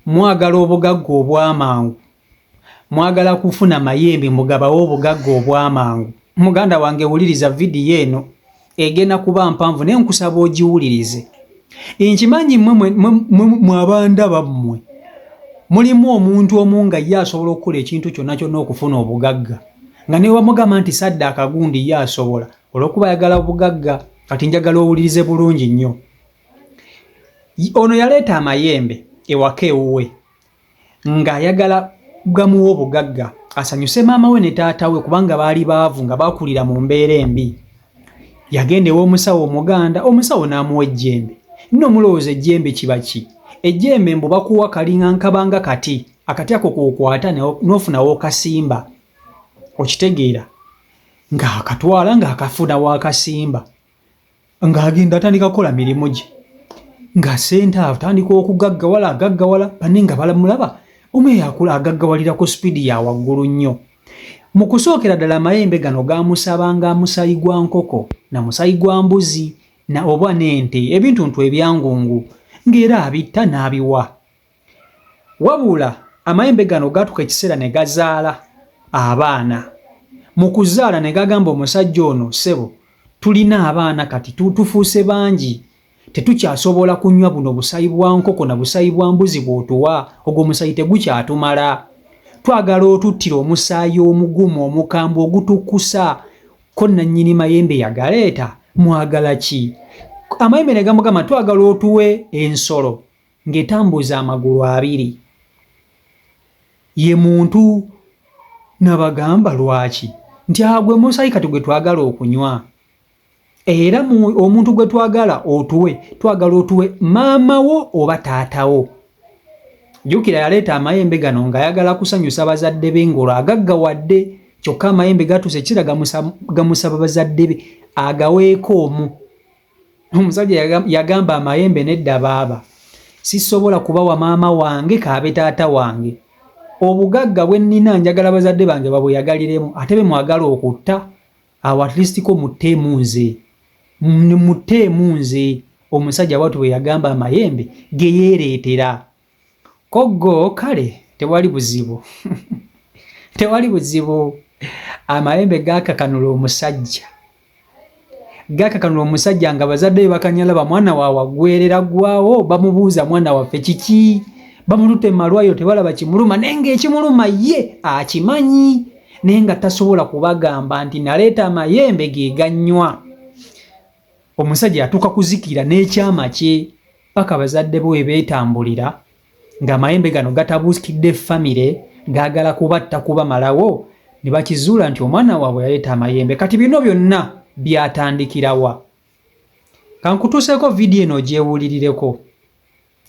Mwagala obugagga obw'amangu. Mwagala kufuna mayembe mugabawe obugagga obw'amangu. Muganda wange wuliriza vidiyo eno egenda kuba mpanvu naye nkusaba ogiwulirize. Nkimanyi mmwe mwe abandaba mmwe mulimu omuntu omu nga ye asobola okukola ekintu kyonna kyonna okufuna obugagga nga ne wamugamba nti sadda akagundi ye asobola olw'okuba ayagala obugagga. Kati njagala owulirize bulungi nnyo. Ono yaleeta amayembe ewaka ewuwe ng'ayagala gamuwa obugagga asanyuse maama we ne taata we kubanga baali baavu nga bakulira mu mbeera embi. Yagenda ew'omusawo omuganda, omusawo n'amuwa ejjembe. Nno mulowooza ejjembe kiba ki? Ejjembe mbu bakuwa kalinga nkabanga kati, akati ako k'okwata n'ofuna w'okasimba. Okitegeera? Ng'akatwala ng'akafuna w'akasimba. Ng'agenda atandika kukola mirimu gye nga sente atandika okugaggawala agaggawala banne nga balamulaba omu eyakula agaggawalira ku sipiidi ya waggulu nnyo. Mu kusookera ddala amayembe gano gaamusabanga musayi gwa nkoko na musayi gwa mbuzi na oba n'ente ebintuntu ebyangungu ng'era abitta n'abiwa. Wabula amayembe gano gaatuuka ekiseera ne gazaala abaana. Mu kuzaala ne gagamba omusajja ono, ssebo tulina abaana kati tufuuse bangi tetukyasobola kunywa buno busayi bwa nkoko na busayi bwa mbuzi bw'otuwa, ogwo omusayi tegukyatumala. Twagala otuttire omusaayi omugumu omukambwe ogutukusa. Ko nannyini mayembe yagaleeta mwagala ki? Amayembe ne gamugamba twagala otuwe ensolo ng'etambuza amagulu abiri. Ye muntu nabagamba lwaki nti agwe musayi kati gwe twagala okunywa era omuntu gwe twagala otuwe twagala otuwe maama wo oba taata wo. Jjukira yaleeta amayembe gano ng'ayagala kusanyusa bazadde be ng'olwo agaggawadde kyokka amayembe gatuuse ekiseera gamusaba bazadde be agaweeko omu. Omusajja yagamba amayembe nedda baaba sisobola kubawa maama wange kaabe taata wange obugagga bwe nnina njagala bazadde bange babweyagaliremu ate be mwagala okutta awo at least ko mutteemu nze mutteemu nze omusajja bwatu bwe yagamba amayembe ge yeereetera koggo kale tewali buzibu tewali buzibu amayembe gaakakanula omusajja gakakanula omusajja nga bazadde be bakanyala mwana waabwe aggwerera ggwawo bamubuuza mwana waffe kiki bamututte mu malwaliro tebalaba kimuluma naye ng'ekimuluma ye akimanyi naye nga tasobola kubagamba nti naleeta amayembe ge gannywa. Omusajja yatuuka kuzikira n'ekyama kye paka bazadde be we beetambulira ng'amayembe gano gatabuukidde famire gaagala kubatta kubamalawo ne bakizuula nti omwana waabwe yaleeta amayembe. Kati bino byonna byatandikirawa? Kankutuuseeko vidiyo eno ogyewulirireko.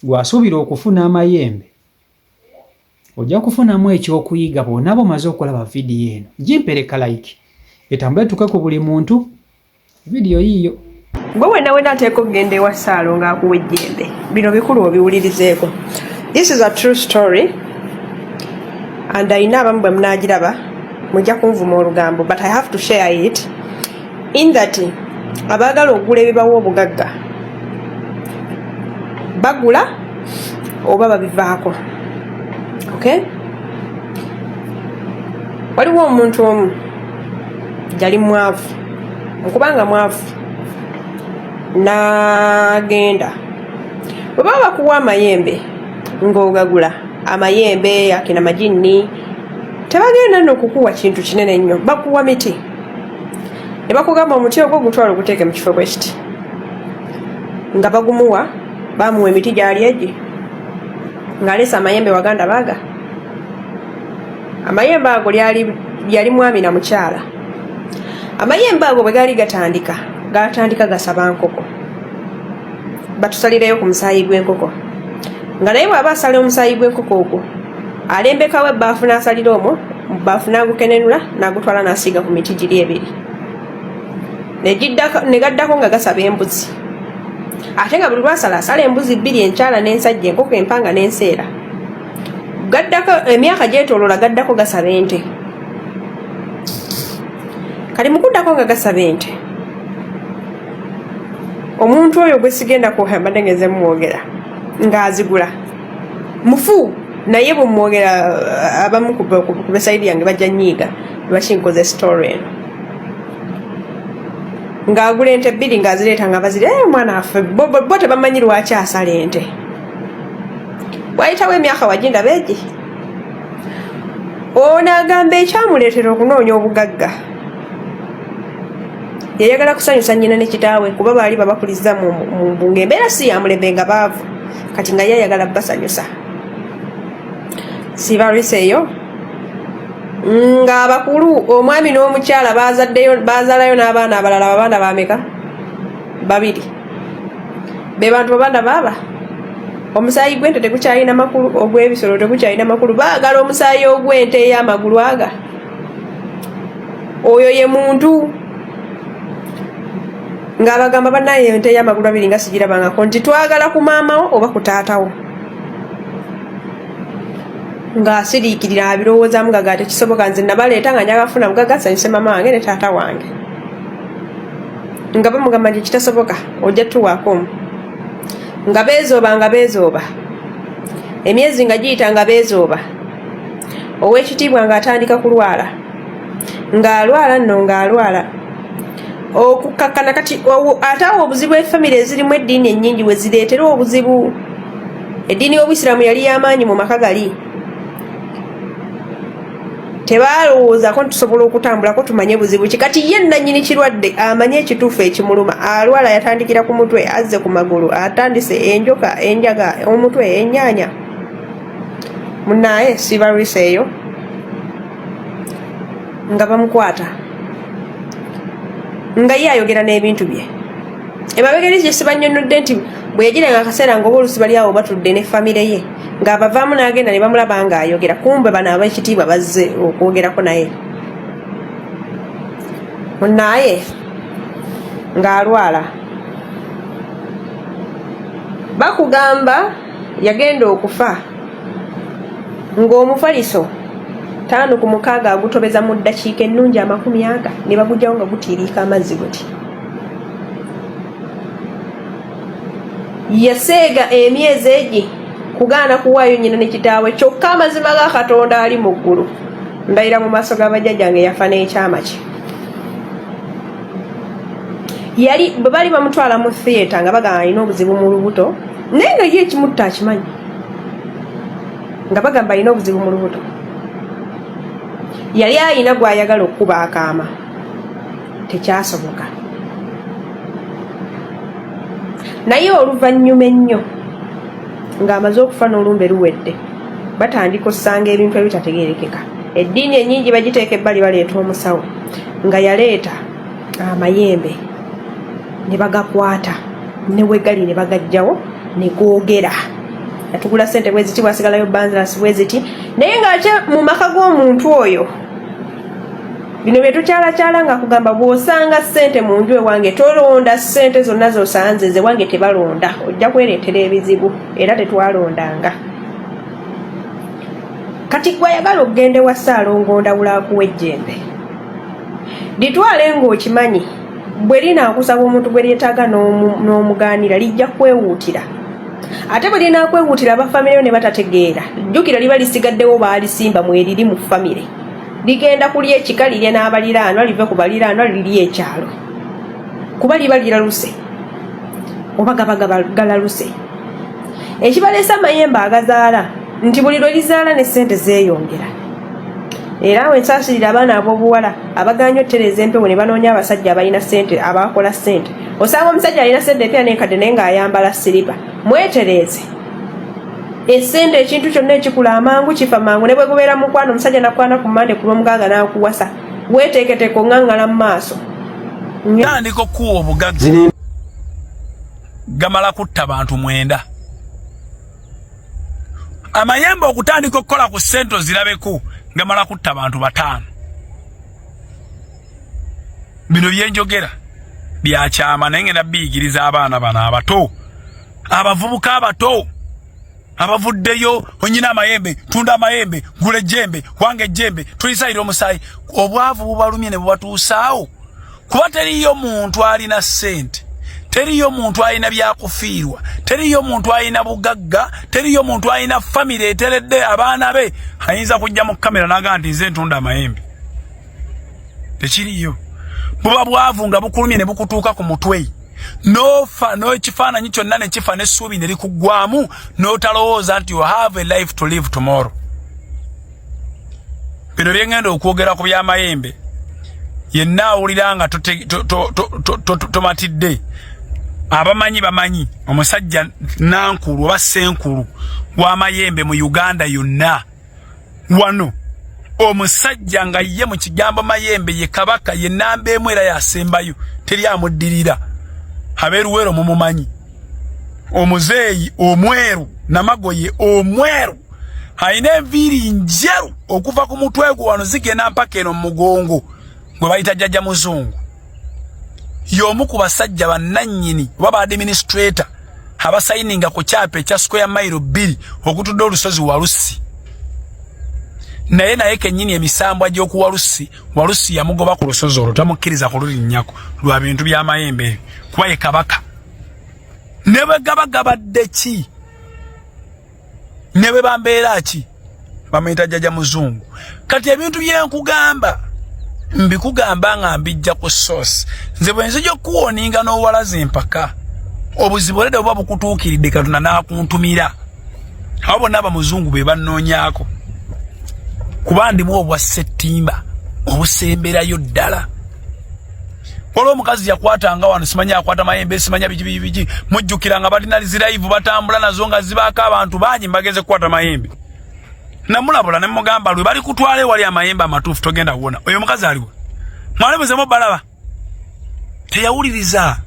Gw'asuubira okufuna amayembe ojja kufunamu ekyokuyiga bw'onaaba omaze okulaba vidiyo eno. Gimpeere ka like etambule etuuke ku buli muntu. Vidiyo yiiyo. Gwe wena wena ateeka okugenda ewa Ssaalo ng'akuwa ejjembe. Bino bikulu obiwulirizeeko. This is a true story and I know abamu bwe munaagiraba mujja kunvuma olugambo but I have to share it in that abaagala okugula ebibawa obugagga bagula oba babivaako. Okay? Waliwo omuntu omu yali mwavu nkubanga mwavu n'agenda bwe baba bakuwa amayembe ng'ogagula amayembe akina majinni tebagenda nno kukuwa kintu kinene nnyo bakuwa miti ne bakugamba omuti ogwo gutwala oguteeke mu kifo bwe kiti nga bagumuwa bamuwa emiti gyali egi ng'aleese amayembe waganda baaga amayembe ago lyali yali mwami na mukyala amayembe ago bwe gaali gatandika gatandika gasaba nkoko batusalireyo ku musaayi gw'enkoko nga naye bw'aba asala omusaayi gw'enkoko ogwo alembekawo ebbaafu n'asalira omwo mu bbaafu n'agukenenula n'agutwala n'asiiga ku miti giri ebiri ne gaddako nga gasaba embuzi ate nga buli lwasala asala embuzi bbiri enkyala n'ensajja enkoko empanga n'enseera gaddako emyaka gyetoloola gaddako gasaba ente kali mukuddako nga gasaba ente omuntu oyo gwe sigenda kuhamba mbadde ngeze mumwogera ng'azigula. Mufu, naye bwemwogera abamu ku besayidi yange bajja nyiiga lwaki nkoze story eno. Ng'agula ente bbiri ng'azireeta nga bazire, eh, omwana waffe. Bo tebamanyi lwaki asala ente. Wayitawo emyaka waginda beegi. Ono agamba ekyamuleetera okunoonya obugagga, yayagala kusanyusa nnyina ne kitaawe, kuba baali babakulizza mu ng'embeera si ya mulembe, nga baavu. Kati nga ye ayagala basanyusa. Sibalwisa eyo ng'abakulu, omwami n'omukyala, bazaddeyo, bazaalayo n'abaana abalala. Abaana bameka? Babiri. Be bantu abaana baaba omusaayi gw'ente tegukyalina makulu, ogw'ebisolo tegukyalina makulu, baagala omusaayi ogw'ente ey'amagulu aga. Oyo ye muntu ng'abagamba, "Bannaye, ente ey'amagulu abiri nga sigirabangako," nti twagala ku maamawo oba ku taatawo. Ng'asiriikirira, abirowoozaamu nga ga tekisoboka, nze nabaleeta nga njagala kufuna bugagga nsanyuse maama wange ne taata wange. Nga bamugamba nti kitasoboka, ojja tuwaako omu. Nga beezooba, nga beezooba, emyezi nga giyita nga beezooba. Ow'ekitiibwa ng'atandika kulwala, ng'alwala nno, ng'alwala okukkakkana. Kati ate awo obuzibu, efamire ezirimu eddiini ennyingi we zireetera obuzibu. Eddiini y'Obuyisiraamu yali y'amaanyi mu maka gali. Tebalowoozako nti tusobola okutambulako tumanye buzibu ki. Kati ye nannyini kirwadde amanye ekituufu ekimuluma. Alwala, yatandikira ku mutwe, azze ku magulu, atandise enjoka, enjaga, omutwe, ennyaanya. Munaaye, sibalwisa eyo nga bamukwata nga ye ayogera n'ebintu bye emabega eri. Kyesibanyonodde nti bwe yagiranga akaseera nga oba olusi bali awo batudde ne famire ye, ng'abavaamu n'agenda ne bamulaba ng'ayogera, kumbe bano ab'ekitiibwa bazze okwogerako naye. Munaaye, ng'alwala, bakugamba yagenda okufa ng'omufaliso 5 ku 6 agutobeza mu ddakiika ennungi 40, ne bagugyawo nga gutiiriika amazzi guti. Yaseega emyezi egi kugaana kuwaayo nnyina ne kitaawe. Kyokka amazima ga Katonda ali mu ggulu, ndayira mu maaso g'abajjajjange, yafa n'ekyama kye. Yali bwe baali bamutwala mu theatre nga bagamba alina obuzibu mu lubuto, naye nga ye ekimutta akimanyi, nga bagamba alina obuzibu mu lubuto, yali ayina gw'ayagala okukuba akaama, tekyasoboka. Naye oluvannyuma ennyo ng'amaze okufa n'olumbe luwedde, batandika ossanga ebintu ebitategeerekeka. Eddiini ennyingi bagiteeka ebbali, baleeta omusawo nga yaleeta amayembe ne bagakwata ne wegali ne bagajjawo ne googera. Yatugula sente bwe ziti, bwasigalayo banzasi bwe ziti, naye ng'ate mu maka g'omuntu oyo bino bye tukyalakyala nga kugamba, bw'osanga ssente mu nju ewange tolonda ssente zonna z'osanze, ze wange tebalonda, ojja kwereetera ebizibu. Era tetwalondanga. Kati gwe ayagala okugenda ewa Ssaalongo Ndawula akuwa ejjembe, litwale ng'okimanyi bwe linaakusaba omuntu gwe lyetaaga n'omugaanira, lijja kwewuutira. Ate bwe linaakwewuutira abafamire yo ne batategeera, jjukira liba lisigaddewo, baalisimba mweriri mu famire, ligenda kulya ekika, lirye n'abaliraanwa, live ku baliraanwa lirye ekyalo, kuba liba liraluse oba gaba galaluse. Ekibaleesa amayembe agazaala nti buli lwe lizaala ne ssente zeeyongera. Era awo ensaasirira abaana ab'obuwala abaganya otutereeza empewo ne banoonya abasajja abalina ssente, abakola ssente. Osanga omusajja alina ssente empya n'enkadde naye ng'ayambala siripa. Mwetereeze esente. Ekintu kyonna ekikula amangu kifa mangu, ne bwe gubeera mukwano. Omusajja nakwana ku Mande, ku Lwomukaaga n'akuwasa, weeteeketeeka oŋŋaŋŋala mu maaso. Tandika okukuwa obugagga gamala kutta bantu mwenda. Amayembe okutandika okukola ku ssente ozirabeko gamala kutta bantu bataano. Bino byenjogera byakyama, naye ngenda biyigiriza abaana bano abato, abavubuka abato abavuddeyo onyina amayembe, tunda amayembe, gula ejjembe, wange ejjembe, tulisayira omusaayi. Obwavu bubalumye ne bubatuusaawo, kuba teriyo muntu alina ssente. Teriyo muntu alina byakufiirwa, teriyo muntu alina bugagga, teriyo muntu alina famire eteredde abaana be ayinza kujja mu kamera n'agamba nti nze ntunda amayembe. Tekiriyo. Buba bwavu nga bukulumye ne bukutuuka ku mutwe, n'ofa n'ekifaananyi kyonna ne kifa n'essuubi ne likuggwamu, n'otalowooza nti you have a life to live tomorrow. Bino byengenda okwogera ku by'amayembe, yenna awulira nga tomatidde, abamanyi bamanyi omusajja nankulu oba senkulu w'amayembe mu Uganda yonna wano, omusajja nga ye mu kigambo mayembe ye kabaka, ye namba emu era yasembayo, teri amuddirira. Abeeruweero mumumanyi, omuzeeyi omweru namagoye omweru, alina enviiri njeru okuva ku mutwe gwe wano zigenda mpaka eno mu mugongo, gwe bayita Jjajja Muzungu. Y'omu ku basajja bannannyini oba ba administrator abasayininga ku kyapa ekya square mile 2 okutudde olusozi Walusi. Naye kennyini emisambwa gy'oku Walusi, Walusi yamugoba ku lusozi olwo, tamukkiriza kululinnyako lwa bintu by'amayembe ebyo, kuba ye kabaka. Ne bwe gaba gabadde ki, ne bwe bambeera ki, bamuyita Jjajja Muzungu. Kati ebintu byenkugamba mbikugamba nga mbijja ku source. Nze bwe nzija okuwoninga n'owalaza empaka, obuzibu olede buba bukutuukiridde, Katonda n'akuntumira. Abo bonna abamuzungu be bannoonyaako, kuba ndimu obwa ssettimba obusemberayo ddala. Waliwo omukazi yakwatanga wano, simanyi akwata mayembe, simanya biki biki biki. Mujjukira nga balina ziraivu batambula nazo nga zibaako abantu bangi, mbageze kukwata mayembe. Namulabula ne mugamba, lwe bali kutwala ewali amayembe amatuufu togenda kuwona. Oyo omukazi aliwo, mwali muzemu balaba, teyawuliriza.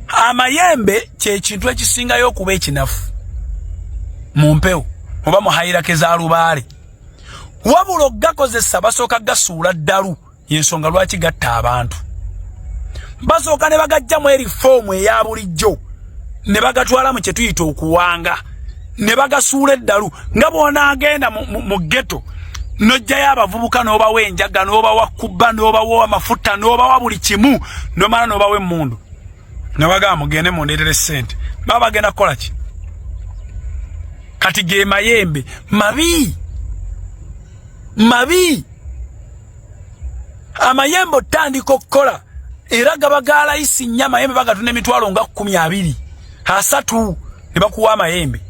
Amayembe kyekintu ekisingayo okuba ekinafu mu mpewo oba mu hairake za lubaale, wabula okugakozesa basooka gasuula ddalu. Yensonga lwaki gatta abantu. Basooka ne bagajjamu eri foomu eya bulijjo ne bagatwala mu kye tuyita okuwanga, ne bagasuula eddalu. Nga bw'onaagenda mu ghetto n'ojjayo abavubuka n'obawa enjaga, n'obawa kubba, n'obawa amafuta, n'obawa buli kimu, n'omala n'obawa emmundu, ne bagamba mugende mundeetere ssente, baba bagenda kukola ki? Kati ge mayembe mabi mabi. Amayembe otandika okukola era gaba ga layisi nnyo. Amayembe bagatunda emitwalo nga 20, 30 ne bakuwa amayembe,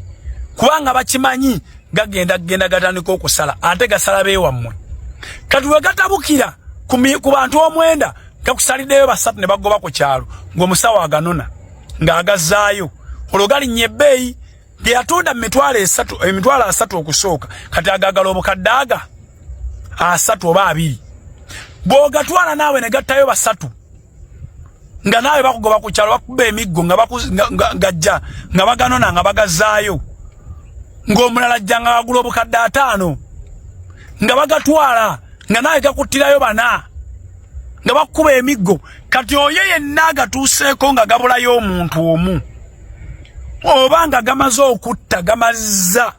kubanga bakimanyi gagenda genda gatandika okusala, ate gasala beewammwe. Kati we gatabukira ku bantu 9, gakusaliddeyo basatu ne bagoba ku kyalo, ng'omusawo aganona ng'agazaayo. Olwo galinnya ebbeeyi. Ge yatunda mu 300,000, 300,000 okusooka, kati agagala obukadde aga 30 oba 20. Bw'ogatwala naawe ne gattayo basatu, nga naawe bakugoba ku kyalo, bakuba emiggo nga gajja nga baganona nga bagazaayo, ng'omulala ajja nga bagula obukadde 50, nga bagatwala nga naawe gakuttirayo bana, nga bakuba emiggo. Kati oyo yenna agatuuseeko nga gabulayo omuntu omu, oba nga gamaze okutta, gamazza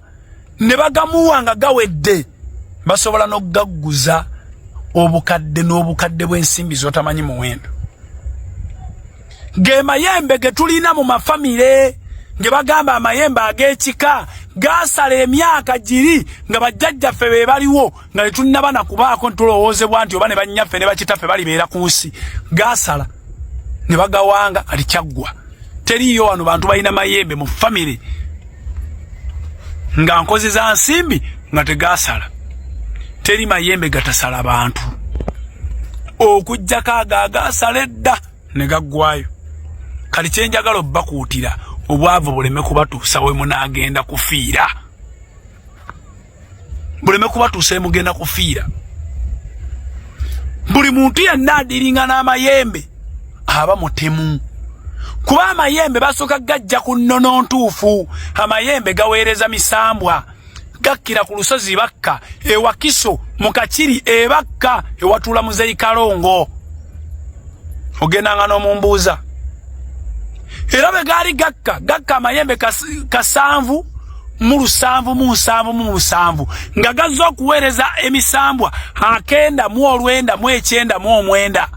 ne bagamuwa nga gawedde, basobola n'okugagguza obukadde n'obukadde bw'ensimbi z'otamanyi muwendo. Ge mayembe ge tulina mu mafamire ge bagamba amayembe ag'ekika, gasala emyaka giri nga bajjajjaffe be baliwo, nga tetunnaba na kubaako tulowoozebwa nti oba ne bannyaffe ne bakitaffe balibeera ku nsi. Gasala ne bagawanga, kati kyaggwa, teriiyo wano bantu balina mayembe mu famire nga nkozi za nsimbi nga tegasala. Teri mayembe gatasala bantu okuggyako ago agasala edda ne gaggwayo. Kati kyenjagala obbakuutira, obwavu buleme kubatuusa we munaagenda kufiira, buleme kubatuusa emugenda kufiira. Buli muntu yenna adiringa n'amayembe aba mutemu, kuba amayembe basooka gajja ku nnono ntuufu. Amayembe gaweereza misambwa, gakkira ku lusozi Bakka ewakiso mu Kakiri, ebakka ewatuula Muzeyi Kalongo. Ogendanga n'omumbuuza era bwe gaali gakka gakka amayembe 77 77 nga gazze okuweereza emisambwa 99 99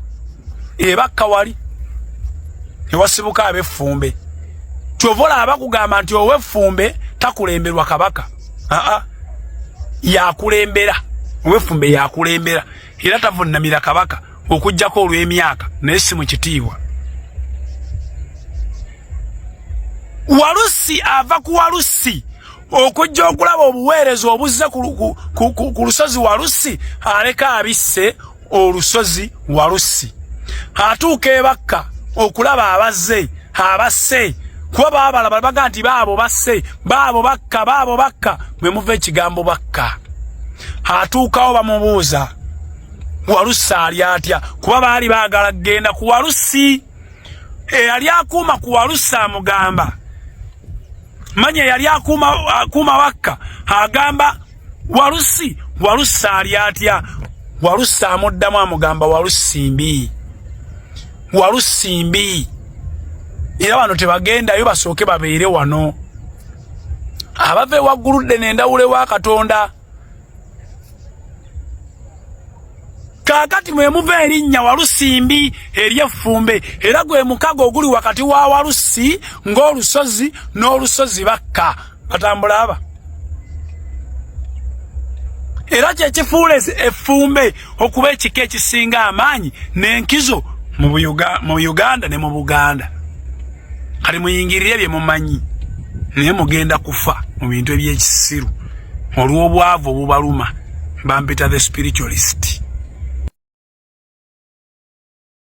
ebakka wali. Ewasibuka ab'effumbe. Kyova olaba bakugamba nti ow'effumbe takulemberwa kabaka. Aa, yakulembera ow'effumbe, yakulembera era tavunnamira kabaka okuggyako olw'emyaka, naye si mu kitiibwa. Walusi ava ku Walusi okujja okulaba obuweereza obuzze ku lusozi Walusi, aleka abisse olusozi Walusi. Atuuka ebakka okulaba abazze abasse, kuba babalaba baga nti baabo basse, baabo bakka, baabo bakka, mwe muva ekigambo bakka. Atuukawo bamubuuza Walusi ali atya, kuba baali baagala kugenda ku Walusi. Eyali akuuma ku Walusi amugamba, manya eyali akuuma wakka agamba Walusi, Walusi ali atya? Walusi amuddamu amugamba, Walusi mbi, Walusi mbi, era bano tebagendayo, basooke babeere wano. Abava ewagguludde nendawule wa Katonda. Kaakati mwe muva erinnya Walusimbi ery'effumbe, era gwe mukago oguli wakati wa Walusi ng'olusozi n'olusozi bakka batambula aba, era kyekifuula effumbe okuba ekika ekisinga amaanyi n'enkizo mu Uganda ne mu Buganda. Kati muyingirire bye mumanyi, naye mugenda kufa mu bintu eby'ekisiru olw'obwavu obubaluma. Bampita the spiritualist.